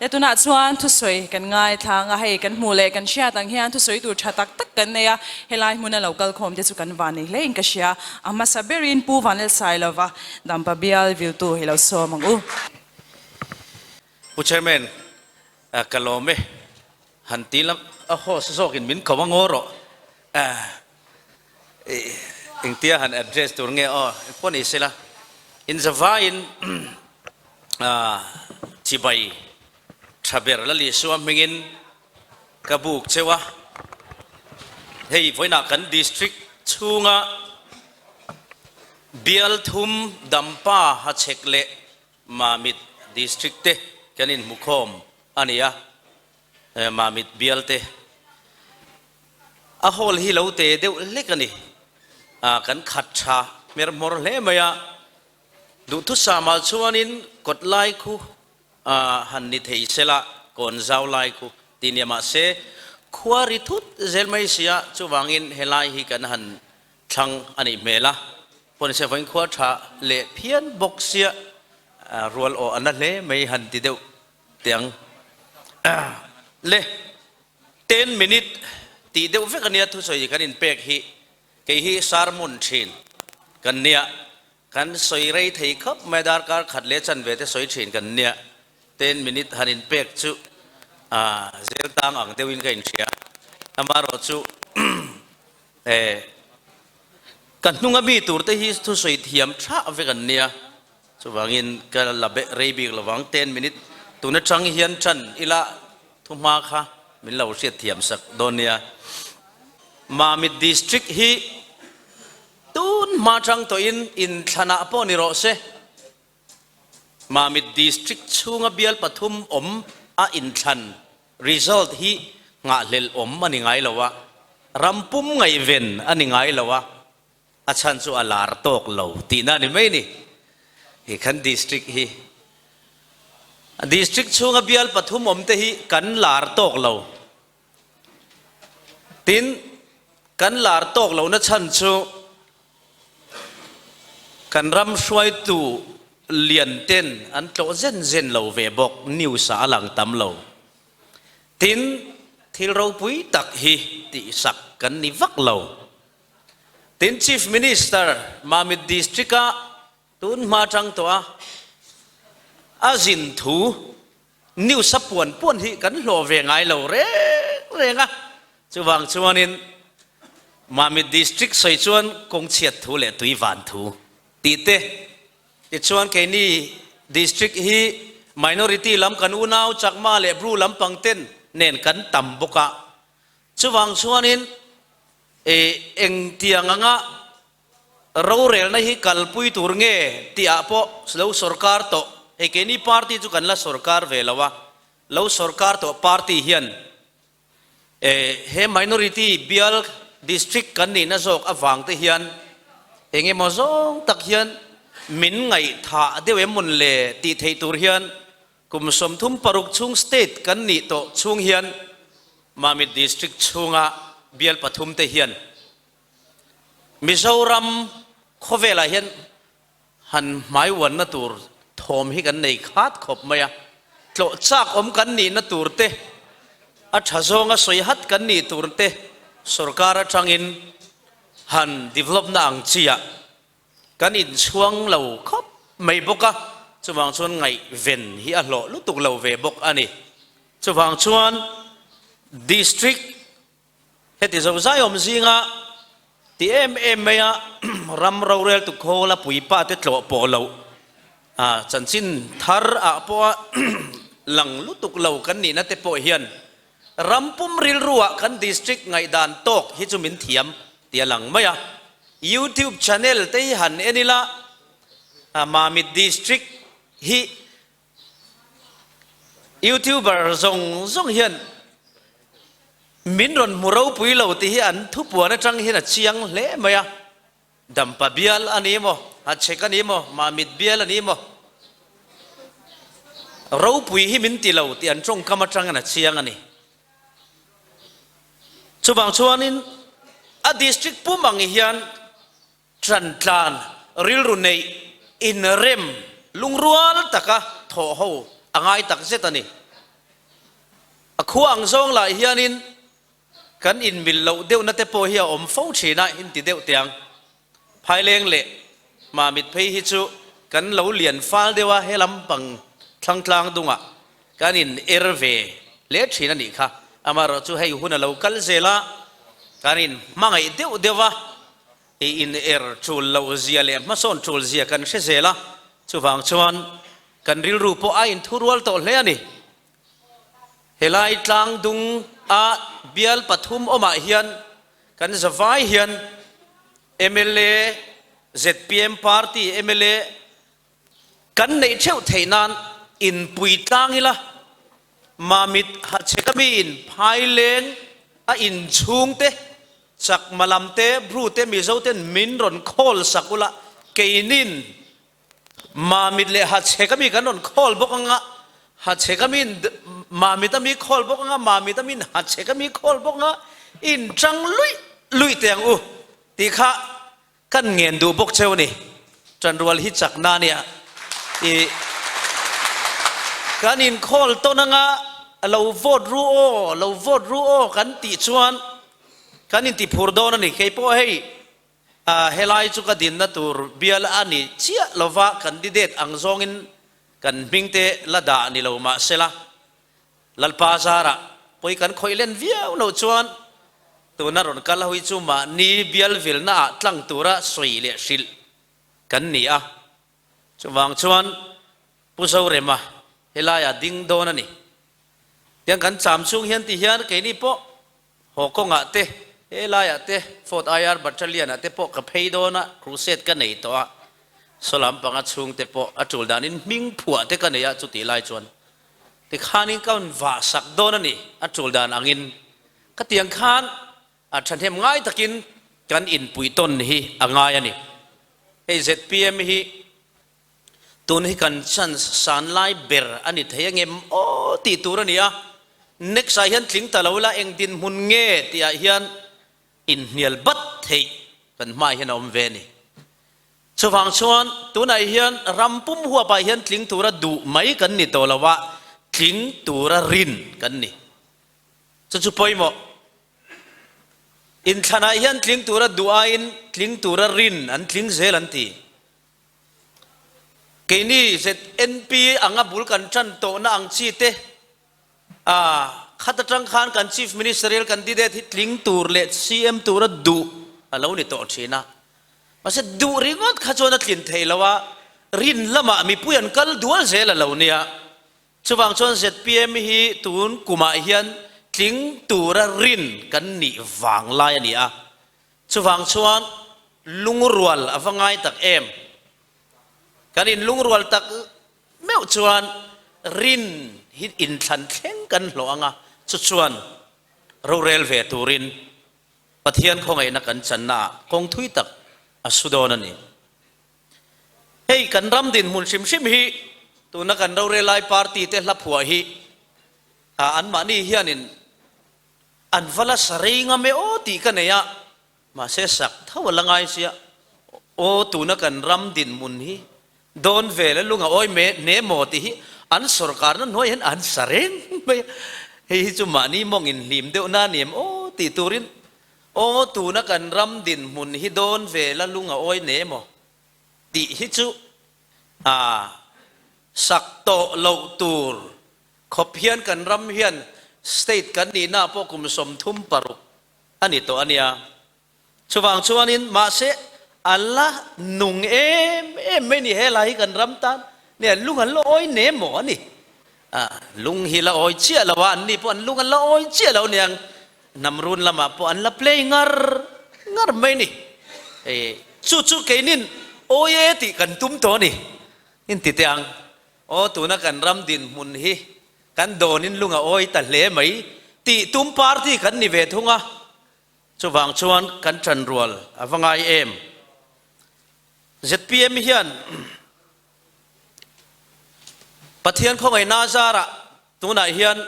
Le tunah chuan thusawi kan ngaithlang a, hei kan hmuh leh kan hriat ang hian thusawi tur tha tak tak kan nei a, helai hmuna lo kal khawm te chu kan van nei hle in ka hria. A hmasa berin Pu Vanlalsailova Dampa bial viltu hi lo sawm ang u. Pu Chairman, ka lawm e. Han ti lam a host zawkin min ko a ngaw rawh. Engtia han address tur nge aw pawh ni sela. In zavaiin chibai tha ber la Lisua hmingin ka buk cheu a. Hei vawiinah kan district chhunga bial thum Dampa Hachhek leh Mamit district te kan inhmukhawm a ni a, Mamit bial te a hall hi lo te deuh hlek a ni. Kan khat tha hmer hmawr hle mai a, duhthusam ah chuanin kawt lai khu han ni thei sela kawn zau lai khu tih nia mahse khua ri thut zel mai sia chuvangin helai hi kan han thlang a nih hmel a, pawisa vawiin khua tha leh phian bawk sia rual aw a na hle mai han ti deuh tiang le 10 minute tih deuh vek ania thusawi kan inpek hi kei hi sermon thin kan nia kan sawi rei thei khawp mai darkar khat leh chanve te sawi thin kan nia 10 minute han inpek chu zel tang ang deuhin ka inhria amaherawh chu Ka hnunga mi turte hi thusawi thiam thlah vek an nia, chuvangin ka la be rei bik lovang, 10 minute tun atang hian tan ila thu hma kha min lo hriat thiam sak dawn nia. Mamit District hi tun hma tang tawhin inthlanah pawh ni rawh se, Mamit District chhunga bial pathum awm a inthlan result hi nghahhlelh awm a ni ngai lo a, ram pum ngaihven a ni ngai lo a, a chhan chu a lar tawk lo tihna a ni mai ni. Hi kan District hi District chhunga bial pathum awm te hi kan lar tawk lo. Tin, kan lar tawk lohna chhan chu kan ram hruaitu lian ten an tlawh zen zen lo ve bawk, news ah a lang tam lo. Tin, thil ropui tak hi tihsak kan ni vak lo. Tin, Chief Minister Mamit District ah tun hma tang tawh a, a zin thu News a puan puan hi kan hlawh ve ngai lo reng reng a, chuvang chuanin Mamit District sawi chuan kawng chhiat thu leh tui van thu tih te, tichuan keini District hi minority lam kan unau Chakma leh Bru lampang ten nen kan tam bawk a, chuvang chuanin engtiang anga Rorelna hi kalpui tur nge tih ah pawh lo sorkar tawh, hei keini party chu kan la sorkar ve lo a, lo sorkar tawh party hian he minority bial district kan nihna zawk avang te hian eng emaw zawng tak hian min ngaihthah deuh em mawn le tih theih tur hian kum 36 chhung state kan nih tawh chhung hian Mamit district chhunga bial pathum te hian Mizoram khawvelah hian han hmaiuanna tur thawm hi kan nei khat khawp mai a, tlawh chak awm kan nihna tur te, a tha zawnga sawi hat kan nih tur te sorkar atangin han develop na ang chiah kan inchhuang lo khawp mai bawk a, chuvang chuan ngaihven hi a hlawh lutuk lo ve bawk a ni. Chuvang chuan district Heti zo zai awm zinga ti em em mai a ram roreltu khawl a puipa te tlawh pawh loh a chanchin thar ah pawh a lang lutuk lo kan nihna te pawh hian ram pum rilru ah kan district ngaihdan tawk hi chu min thiam ti a lang mai a. YouTube channel te hi han en ila Mamit district hi Youtuber zawng zawng hian min rawn hmu ropui lo tih hi an thupuan atang hian a chiang hle mai a. Dampa bial a ni maw, Hachhek a ni maw, Mamit bial a ni maw, ropui hi min ti lo tih an tawngkam atangin a chiang a ni. Chuvang chuanin a district pum ang hian Ṭantlan rilru neih inrem lungrual taka thawh ho a ngai tak zet a ni. A khua ang zawng lah hianin kan inmil loh deuhna te pawh hi a awm fo thin a, inti deuh teh ang. Phaileng leh Mamit phei hi chu kan lo lian fal deuh a, he lampang thlangtlang dungah kan in er ve hle thin a nih kha. Amaherawhchu hei hun a lo kal zel a, kan in hmangaih deuh deuh a, i in er tul loh zia leh hmasawn tul zia kan hre zel a, chuvang chuan kan rilru pawh a inthurual tawh hle a ni. Helai tlang dung a bial pathum awmah hian kan zavai hian mla, zpm party mla kan neih theuh theih nan inpui tlang ila, Mamit Hachhek ami in Phaileng a inchhung te, Chakma lam te, Bru te, Mizo ten min rawn khawl sak ula, keinin Mamit leh Hachhek ami kan rawn khawl bawk anga, Hachhek amiin Mamit ami khawl bawk anga, Mamit amiin Hachhek ami khawl bawk anga, inchang luih luih teh ang u tih kha kan ngen duh bawk cheu a ni. Ṭanrual hi chakna a nia. I kan inkhawl tawn anga lo vote ru aw, lo vote ru aw kan tih chuan kan intiphur dawn a ni. Kei pawh hei A, helai chu ka dinna tur bial a ni chiah lova candidate ang zawngin kan hmingte la dah ni lo mah sela, Lalpa zarah pawi kan khawih len viau loh chuan tuna rawn kal ho hi chu mahni bial vilna ah tlang tura sawi leh hrilh kan ni a. Chuvang chuan Pu Zorema helaiah ding dawn a ni. Tiang kan cham chhung hian ti hian keini pawh Haw kawngah te, he laiah te, Fourth IR Battalion ah te pawh ka phei dawn a, crusade ka nei tawh a, saw lampanga chhungte pawh a tul danin hming phuah te ka nei a, chutih lai chuan tikhanin ka rawn vah sak dawn a ni, a tul dan angin ka tiang khan a thahnem ngai takin kan inpui tawn hi a ngai a ni. Hei zpm hi Tun hi kan chance san lai ber a ni thei angem aw tih tur a ni a, next ah hian tling ta lo ila eng dinhmun nge tih ah hian inhnial bat theih kan hmaah hian a awm ve a ni. Chuvang chuan tunah hian ram pum huap ah hian tling tura duh mai kan ni tawh lo a, tling tura rin kan ni. Chu chu pawimawh. Inthlanah hian tling tura duh aiin tling tura rin an tling zel an ti. Keini ZNP anga bul kan tan tawhna ang chi te a khat atang khan kan Chief Ministerial candidate hi tling tur leh CM tura duh a lo ni tawh thin a. Mahse duh ringawt kha chuan a tlin thei lo a, rin lamah mipui an kal dual zel a lo nia. Chuvang chuan zpm hi tun kumah hian tling tura rin kan nih vang lai a ni a. Chuvang chuan lungrual a va ngai tak em? Kan inlungrual tak meuh chuan rin hi inthlan thleng kan hlawh ang a, chu chuan rorel ve turin Pathian khawngaihna kan channaah kawng thui tak a su dawn a ni. Hei kan ram dinhmun hrim hrim hi tuna kan rorel lai party te hla phuah hi anmahni hianin An va la sa rei ngam e aw tih ka nei a, mahse sak tho a la ngai sia. Aw tuna kan ram dinhmun hi dawn vel a lunga awi me ne maw tih hi an sawrkarna hnuai hian an sa reng mai a, hei hi chu mahni mawng inhlim deuh na ni em aw tih turin aw tuna kan ram dinhmun hi dawn vel a lunga awi ne maw tih hi chu a sak tawh loh tur Khawp hian kan ram hian state kan nihna pawh kum 36 a ni tawh a nia. Chuvang chuanin mahse a la nung em em mai ni helai hi kan ram tan nia lung an la awi ne maw a ni. Ah lung hi la awi chiah lo a, an ni pawh an lung an la awi chiah lo aniang hnam run lamah pawh an la play ngar ngar mai ni. Hei chu chu keinin awi e tih kan tum tawh a ni. Inti teh ang. Aw tuna kan ram dinhmun hi kan dawnin lung a awi ta hle mai tih tum party kan ni ve thung a, chuvang chuan kan ṭanrual a va ngai em. Zpm hian Pathian khawngaihna zarah tunah hian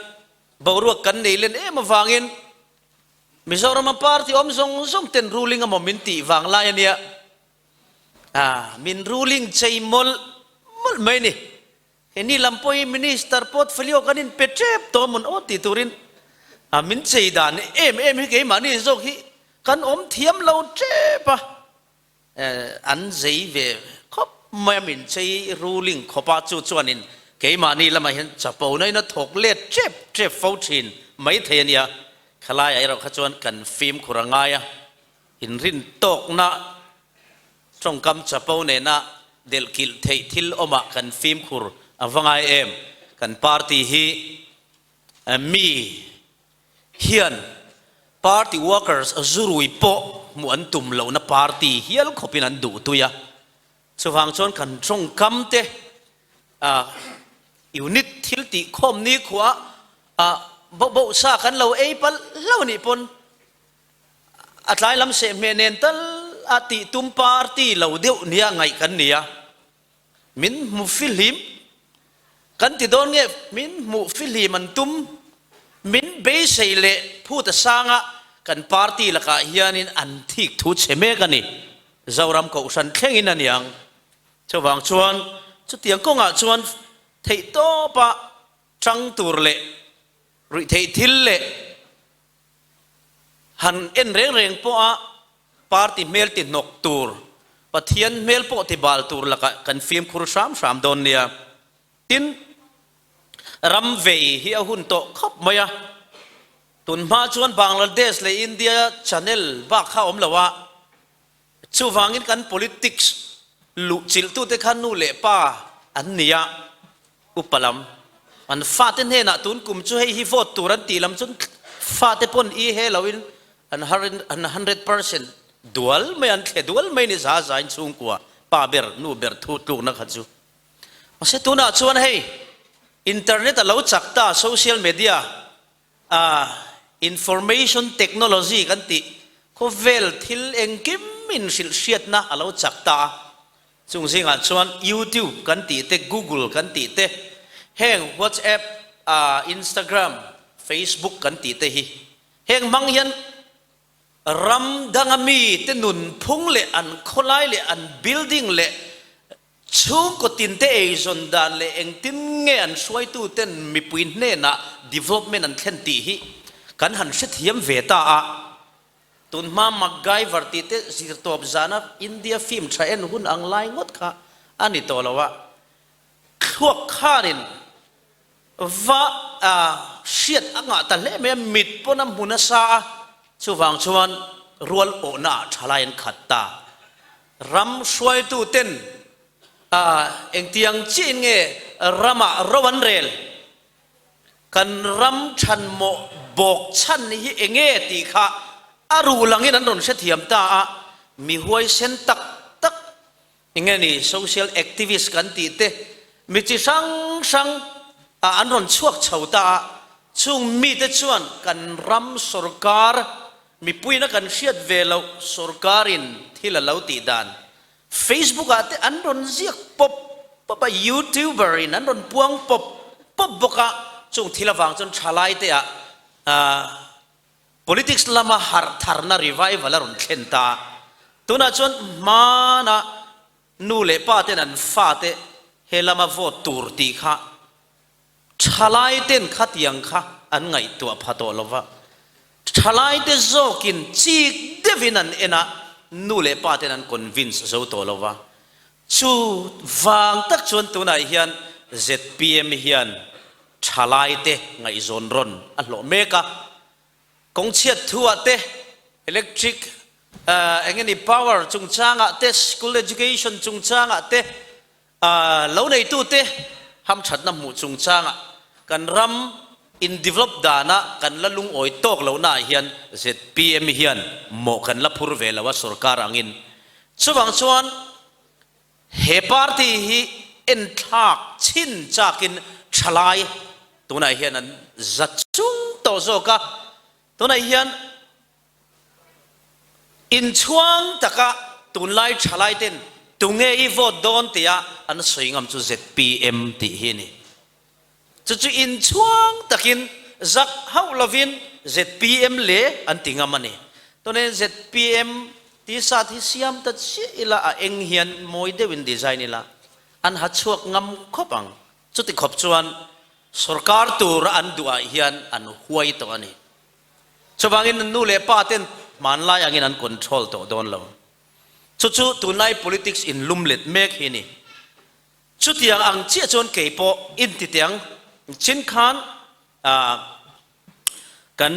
boruak kan nei len em avangin Mizorama party awm zawng zawng ten ruling amaw min tih vang lai a nia. A, min ruling chei mawlh mawlh mai ni. He ni lam pawh hi minister portfolio kan in pe tep tawh mawn aw tih turin A min chei dan em em hi keimahni zawk hi kan awm thiam lo tep a, an zei ve khawp mai a, min chei ruling khawp a, chu chuanin keimahni lamah hian chapo na in a thawk let tep tep fo thin mai thei a nia. Khalaiah erawh kha chuan kan fimkhur a ngai a, inrin tawkna tawngkam chapo nena delhkilh theih thil awmah kan fimkhur a va ngai em. Kan party hi Mi hian party workers zurui pawh hmuh an tum lohna party hial khawpin an duh tui a, chuvang chuan kan tawngkam te unit thil tih khawm ni khuah boh boh sa kan lo ei palh hlauh anih pawn a tlai lam sehhmeh nen tal a tih tum party lo deuh nia ngaih kan ni a. Min hmu fihlim kan ti dawn nge min hmuh fihlim an tum? Min beisei leh phut a sanga kan party lakah hianin an thik thu chhe mek a ni. Zoram Kohhran thlengin a niang. Chuvang chuan chutiang kawngah chuan theihtawpa tang tur leh ruihtheih thil leh Han en reng reng pawha party hmel ti hnawk tur, Pathian hmel pawh ti bal tur lakah kan fimkhur hram hram dawn nia. Tin, ram vei hi a hun tawh khawp mai a. Tun hma chuan Bangladesh leh India channel bak kha a awm lo a. Chuvangin kan politics luh chilhtute kha nu leh pa an ni a, upa lam an fate hnenah tun kum chu hei hi vote tur an tih lam chuan fate pawn i he loin an an 100% dual mai an thle dual mai ni za zain chhungkua pa ber nu ber thu tlukna kha chu. Mahse tunah chuan hei internet a lo chak ta social media A Information technology kan tih khawvel thil engkim in hrilh hriatna a lo chak ta a, chung zingah chuan YouTube kan tih te, Google kan tih te, heng WhatsApp, Instagram, Facebook kan tih te hi heng hmang hian ram danga mite nunphung leh an khawlai leh an building leh Chhungkaw tinte eizawn dan leh engtin nge an hruaituten mipui hnenah development an thlen tih hi kan han hrethiam ve ta a. Tunhma MacGyver tih te zirtawp zana India film tha en hun ang lai ngawt kha a ni tawh lo a. Thluak khanin va hriat a ngah ta hle mai a, mit pawn a hmu nasa a, chuvang chuan rual awhna ah thalai an khat ta. Ram hruaituten engtiang chiahin nge ramah ro an rel? Kan ram chhanmawh bawk chhan hi enge tih kha a ruh langin an rawn hrethiam ta a, mi huaisen tak tak enge ni social activist kan tih te mi chi hrang hrang an rawn chhuak chho ta a, chung mite chuan kan ram sorkar Mipuiin a kan hriat ve loh sorkarin thil a lo tih dan Facebook ah te an rawn ziak pawp pawp a, YouTuber in an rawn puang pawp pawp bawk a, chung thil avang chuan thalai te ah politics lama harh tharna revival a rawn thlen ta a, tunah chuan hmana nu leh pa ten an fate he lama vote tur tih kha Thalaiten khatiang kha an ngaihtuah pha tawh lo va, thalaite zawkin chik deuhin an en a, nu leh pa ten an convince zo tawh lo va. Chu vang tak chuan tunah hian zpm hian thalaite ngaihzawn rawn a hlawh mek a, kawngchhiat thuah te, electric eng nge ni power chungchangah te, school education chungchangah te, Lo neitute hamthatna hmuh chungchangah kan ram in develop dana kan la lungawi tawk lohnaah hian zpm hian mawh kan la phur ve lo a sorkar angin. Chuvang chuan he party hi enthlak chhin chakin thalai tunah hian an za chung tawh zawk a, tunah hian Inchhuang taka tunlai thalaiten tunge i vote dawn tia an sawi ngam chu zpm tih hi a ni. Chu chu inchhuang takin zak hauh lovin zpm le an ti ngam a ni. Tunin zpm t-shirt hi siam ta chiah ila a eng hian mawi deuhin design ila an ha chhuak ngam khawp ang. Chuti khawp chuan sorkar tura an duhah hian an huai tawh a ni. Chuvangin nu leh pa ten hmanlai angin an control tawh dawn lo. Chu chu tunlai politics in lum let mek hi ni. Chutiang ang chiah chuan kei pawh inti teh ang. Chin khan kan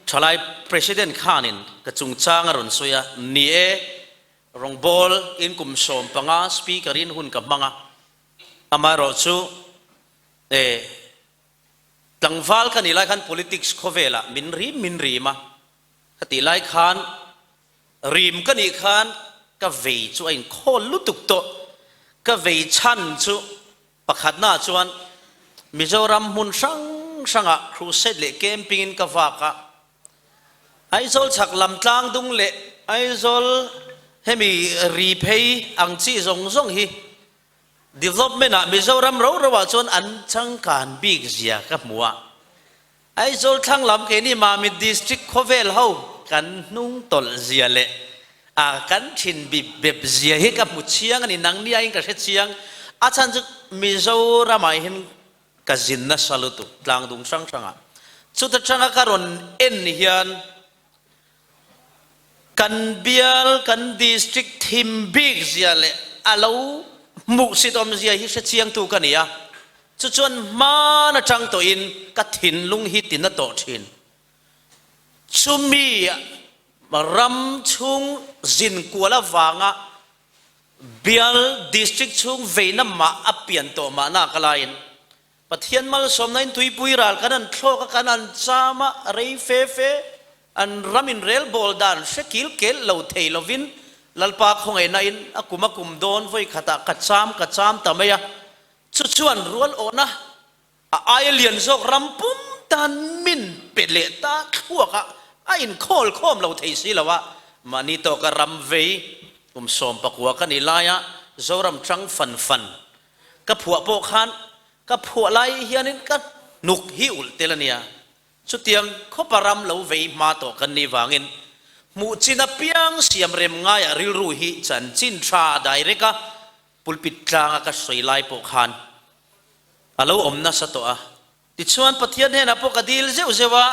thalai President khanin ka chungchang a rawn sawi a, ni e, rawngbawl in kum 15 Speaker in hun ka hmang a, amaherawhchu e tlangval ka nih lai khan politics khawvelah min rim min rim a, ka tih lai khan Rim ka nih khan ka vei chu a inkhawl lutuk tawh. Ka vei chhan chu pakhatnaah chuan Mizoram hmun hrang hrangah crusade leh camping in ka vak a. Aizawl chhak lam tlang dung leh Aizawl hemi ri phei ang chi zawng zawng hi development ah Mizoram ro ro ah chuan an changkan bik zia ka hmu a. Aizawl thlang lam keini Mamit District khawvel ho kan hnung tawlh zia leh a kan thin bip bep zia hi ka hmu chiang a ni, nang nia in ka hre chiang. A chhan chu Mizoram ah hian ka zin nasa lutuk tlang dung hrang hrang ah. Chuta tanga ka rawn en hian kan bial, kan district thim bik zia leh a lo hmuhsit awm zia hi hre chiangtu ka ni a, chu chuan hman atang tawhin ka thinlung hi tina tawh thin. Chumi ram chhung zin kual avanga bial district chhung veina mah a pian tawh mahna ka laiin Pathian malsawmna in tuipui ral kan an thlawk a, kan an cham a, rei fe fe an ram in relbawl dan hre kil kel lo thei lovin Lalpa khawngaihna in a kum a kum dawn vawi khatah ka cham ka cham ta mai a, chu chuan rual awhna a aia lian zawk ram pum tan min pe leh ta thluak a, a inkhawl khawm lo thei si lo a, mahni tawka ram vei kum 19 ka nih laia Zoram tang fan fan Ka phuah pawh khan ka phuah lai hianin ka hnuk hi ulh tel a nia. Chutiang khawpa ram lo vei hma tawh kan nih vangin hmuh chin apiang siam rem ngaiah rilru hi chanchin tha direct a pulpit tlanga ka sawi lai pawh khan a lo awm nasa tawh a. Tichuan Pathian hnenah pawh ka dil zeuh zeuh a,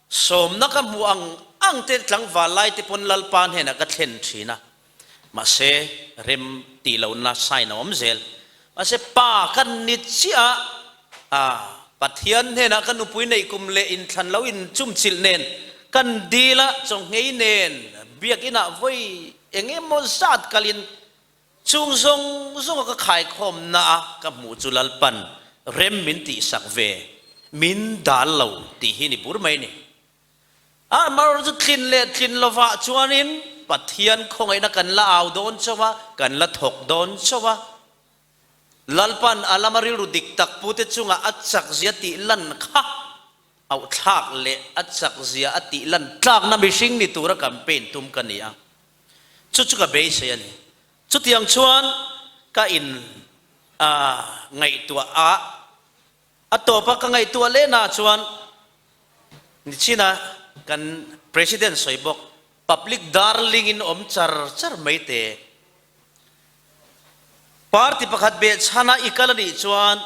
sawmna ka hmuh ang ang te tlangval lai te pawn Lalpa hnenah ka thlen thin a, mahse rem tih lohna sign a awm zel. Mahse pa ka ni chiah a, Pathian hnenah ka nupui neih kum leh inthlan lo inchumchilh nen kan dil a, chawnghei nen biakinah vawi eng emaw zat kalin Chung zawng zawnga ka khaikhawmna a ka hmuh chu Lalpan rem min tihsak ve, min dal lo tih hi ni bur mai ni. A amaherawhchu chu tlin leh tlin lovah chuanin Pathian khawngaihna kan la au dawn chauh a, kan la thawk dawn chauh a. Lalpan a lama rilru dik tak pute chunga a chakzia tih lan kha auhthlak leh a chakzia a tih lan tlakna mihring ni tura campaign tum ka ni a. Chu chu ka beisei a ni. Chutiang chuan ka in a ngaihtuah a, a tawpa ka ngaihtuah leh na chuan nichina kan President sawi bawk, public darling in awm char char mai te. Party pakhat behchhana i kal a nih chuan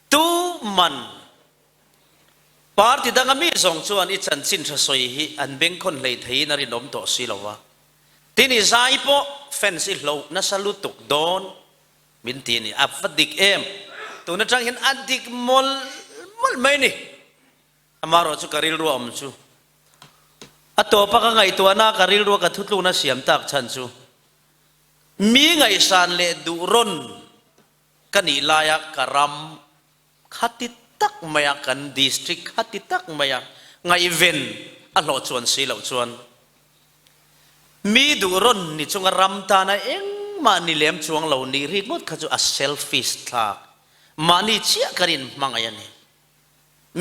Tu man party danga mi zawng chuan i chanchin tha sawi hi an bengkhawn hlei theiin a rinawm tawh si lo va, tin i zai pawh fans i hloh nasa lutuk dawn min ti a ni. A va dik em? Tun atang hian a dik mawlh mawlh mai a ni. Amaherawhchu ka rilru a awm chu a tawpa ka ngaihtuahna ka rilrua ka thutlukna siam tak chhan chu mi ngaihsan leh duh rawn Ka nih laia ka ram khati tak maia kan district khati tak maia ngaihven a hlawh chuan si loh chuan mi duh rawn ni chunga ram tana engmah ni lem chuang lo nih rikngawt kha chu a selfish thlak mahni chiah kan inhmangaih a ni.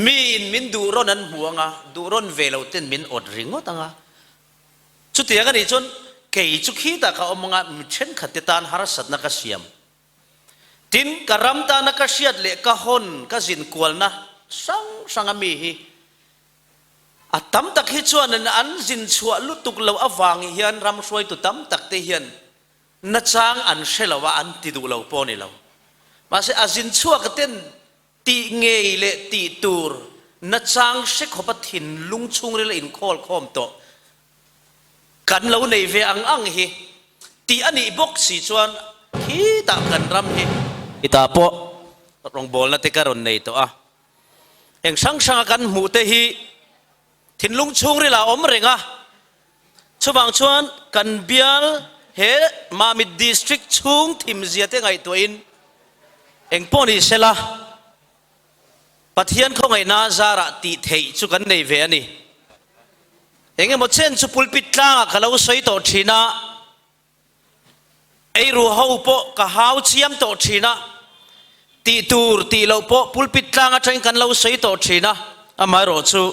Miin min duh rawn an hmu anga duh rawn ve lo ten min awt ringawt anga chutiang a nih chuan kei chu khitah ka awm anga mi thenkhat te tan harsatna ka siam. Tin, ka ram tana ka hriat leh ka hawn ka zin kualna hrang hranga mi hi a tam tak hi chuanin an zin chhuah lutuk loh avang hian ram hruaitu tam tak te hian nachang an hre lo a, an ti duh lo pawh a ni lo. Mahse, a zin chhuak ten tih ngei leh tih tur. Nachang hre khawpa thinlung chhungril a inkhawl khawm tawh kan lo nei ve ang ang hi tih a nih bawk si chuan khitah kan ram hi Hetah pawh rawngbawlna te ka rawn nei tawh a, eng hrang hranga kan hmuh te hi thinlung chhungril ah a awm reng a, chuvang chuan kan bial he Mamit District chhung thimzia te ngaihtuahin eng pawh ni sela, Pathian khawngaihna zarah tih theih chu kan nei ve a ni. Eng emaw chen chu pulpit tlangah ka lo sawi tawh thin a, eiru ho pawh ka hau chiam tawh thin a, tih tur tih loh pawh pulpit tlang atangin kan lo sawi tawh thin a, amaherawhchu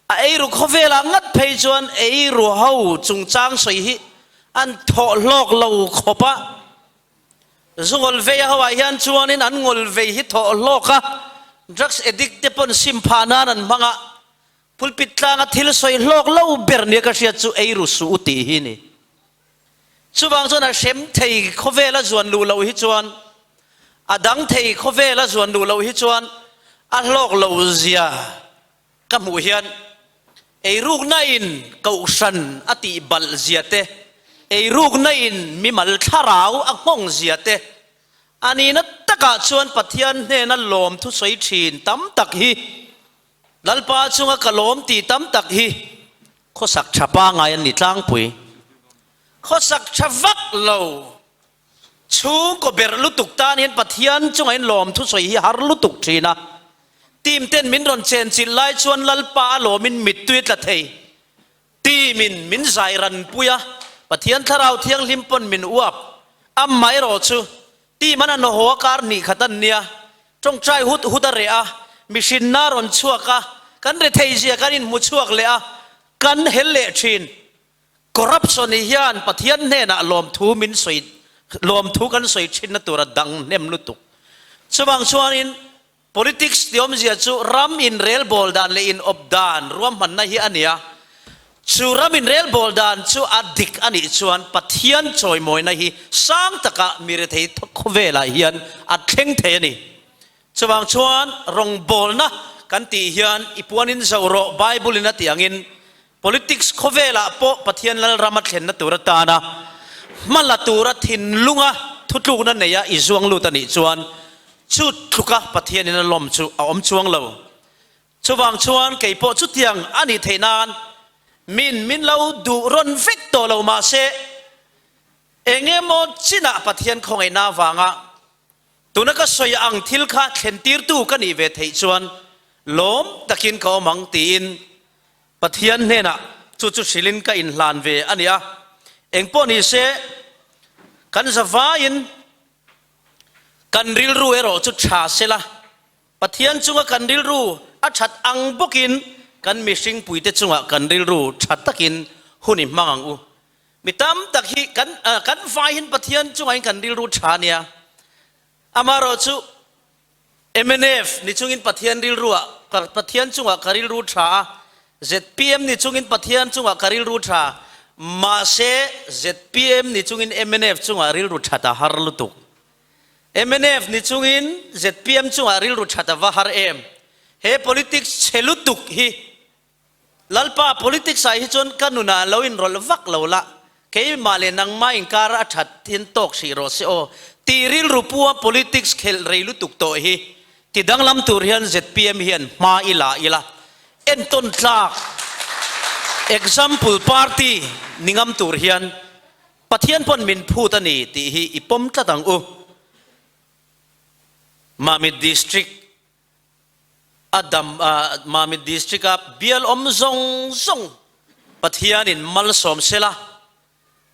a eiru khawvelah ngat phei chuan eiru ho chungchang sawi hi an thawh hlawk lo khawp a. Zu ngawlvei a ho ah hian chuanin an ngawlvei hi thawh hlawk a, drugs addict te pawn sim phah nan an hmang a, pulpit tlanga thil sawi hlawk lo ber nia ka hriat chu ei ru suh u tih hi ni. Chuvang chuan a hrem thei khawvel a zuan luh loh hi chuan, a dang thei khawvel a zuan luh loh hi chuan a hlawk lo zia ka hmuh hian eirukna in kohhran a tih balh zia te, eirukna in mimal thlarau a nghawng zia te, a nihna takah chuan Pathian hnena lawm thusawi thin tam tak hi, Lalpa chunga ka lawm tih tam tak hi khawsak tha pangai an ni tlangpui. Khawsak tha vak lo Chhungkaw berh lutuk tan hian Pathian chunga in lawm thusawi hi har lutuk thin a. Team ten min rawn chenchilh lai chuan Lalpa a lawmin mittui a tla thei. Team in min zai ranpui a, Pathian Thlarau Thianghlim pawn min uap. Amaherawh chu team an an haw a kar hnih khat an nia, tawngtai hut hut a reh a, mihrinna a rawn chhuak a, kan rethei zia kan inhmu chhuak leh a, kan hel leh thin. Corruption hi hian Pathian hnenah lawmthu min sawi lawmthu kan sawi thinna tur a dang hnem lutuk. Chuvang chuanin politics ti awmzia chu ram inrelbawl dan leh inawp dan ruahmanna hi a ni a. Chu ram inrelbawl dan chu a dik a nih chuan Pathian chawimawina hi sang taka mi rethei khawvelah hian a thleng thei a ni. Chuvang chuan rawngbawlna kan tih hian i puanin zoh rawh Bible in a tih angin Politics khawvelah pawh Pathian Lalram a thlenna tur atana hma la tura thinlunga thutlukna neia i zuang lut a nih chuan chu tluka Pathianin a lawm chu a awm chuang lo. Chuvang chuan kei pawh chutiang a nih theih nan min min lo duh rawn vek tawh lo mahse eng emaw chinah Pathian khawngaihna avanga Tuna ka sawi ang thil kha thlentirtu ka nih ve theih chuan lawm takin ka awm ang tiin Pathian hnenah chu chu hrilhin ka inhlan ve a ni a. Engpawh ni se, kan zavaiin kan rilru erawh chu tha sela, Pathian chunga kan rilru a that ang bawkin kan mihringpuite chungah kan rilru tha takin hun i hmang ang u. Mi tam tak hi kan kan vaihin Pathian chungahin kan rilru tha nia. Amaherawh chu mnf ni chungin Pathian rilru ah Pathian chungah ka rilru tha a, zpm ni chungin Pathian chungah ka rilru tha, mahse zpm ni chungin mnf chungah rilru that a har lutuk. Mnf ni chungin zpm chungah rilru that a va har em. He politics chhe lutuk hi Lalpa, politics ah hi chuan ka nunah lo inrawlh vak lo la, keimah leh nangmah inkar a that hian tawk hrih rawh se aw, tih rilru pua politics khelh rei lutuk tawh hi ti danglam tur hian zpm hian hma i la ila, entawn tlak example party ni ngam tur hian Pathian pawn min phut a ni tih hi i pawm tlat ang u. Mamit District. A dam a Mamit District a bial awm zawng zawng Pathianin malsawm sela,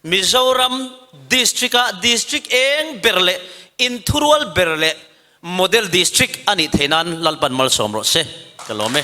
Mizoram District a District eng ber leh inthurual ber leh Model District a nih theih nan Lalpan malsawm rawh se. Ka lawm e.